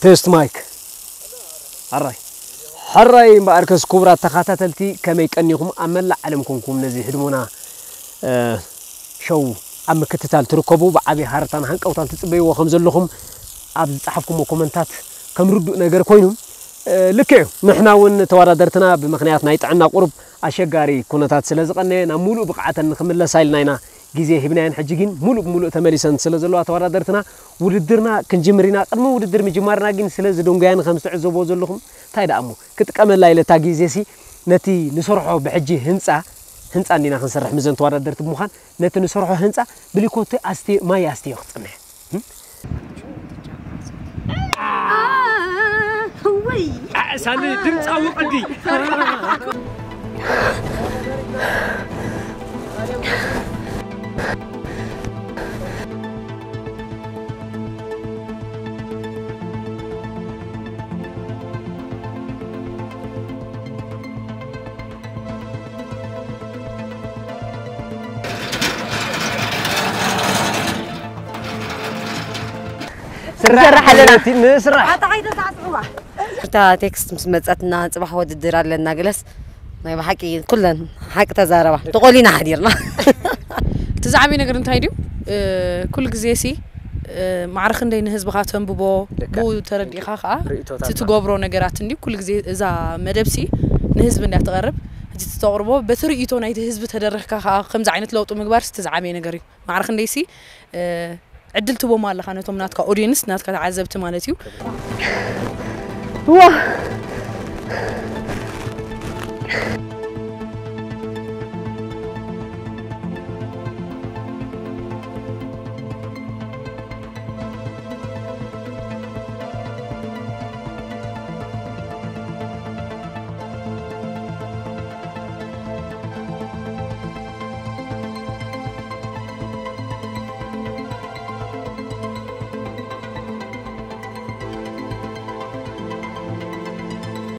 ቴስት ማይክ። ሕራይ ሕራይ እምበኣርከስ ክቡራት ተኸታተልቲ፣ ከመይ ቀኒኹም? ኣብ መላእ ዓለም ኮንኩም ነዚ ሕድሞና እ፣ ሸው ኣብ ምክትታል ትርከቡ፣ ብዓቢ ሃረታን ሃንቀውታን ትጽበይዎ ከም ዘለኹም ኣብ ዝጸሓፍኩሞ ኮመንታት ከም ርዱእ ነገር ኮይኑ፣ እ፣ ልክዕ እዩ። ንሕና እውን ተወዳደርትና ብምኽንያት ናይ ጥዕና ቁሩብ ኣሸጋሪ ኩነታት ስለ ዝቐነየ ናብ ሙሉእ ብቕዓተን ንኽምለሳ ኢልና ኢና ግዜ ሂብናየን። ሕጂ ግን ሙሉእ ብሙሉእ ተመሊሰን ስለ ዘለዋ ተወዳደርትና ውድድርና ክንጅምር ኢና። ቅድሚ ውድድር ምጅማርና ግን ስለ ዝደንጉያኒ ከም ዝትዕዘብዎ ዘለኹም እንታይ ደኣ እሞ ክጥቀመላ ኢለ እታ ግዜሲ ነቲ ንሰርሖ ብሕጂ ህንጻ፣ ህንጻ እንዲና ክንሰርሕ ምዘን ተወዳደርቲ ብምዃን ነቲ ንሰርሖ ህንጻ ብሊኮቶ ኣስቲ-፣ ማይ ኣስትዮ ክጽንሕ። እም? ወይ ሳሊ ድምፃዊ ቅዲ ስራሕ ኣለና። ምስራሕ ኣታ ከይተሳዕስዕዋ እታ ቴክስት ምስ መፀትና ፅባሕ ውድድር ኣለና ገለስ ናይ ብሓቂ ኩለን ሓቂ ተዛረባ ተቆሊና ሓዲርና። እቲ ዝዓበየ ነገር እንታይ ድዩ? ኩሉ ግዜ ሲ ማዕረ ክንደይ ንህዝብኻ ተንብቦ ብኡ ተረዲእኻ ከዓ እቲ ትገብሮ ነገራት እንዲ ኩሉ ግዜ እዛ መደብ ሲ ንህዝቢ እንዲያ ትቐርብ። እቲ ተቕርቦ በቲ ርእይቶ ናይቲ ህዝቢ ተደረኽካ ከዓ ከምዚ ዓይነት ለውጢ ምግባር እቲ ዝዓበየ ነገር እዩ። ማዕረ ክንደይ ሲ ዕድል ትቦም ኣለኻ ነቶም ናትካ ኦዲየንስ ናትካ ተዓዘብቲ ማለት እዩ። ዋ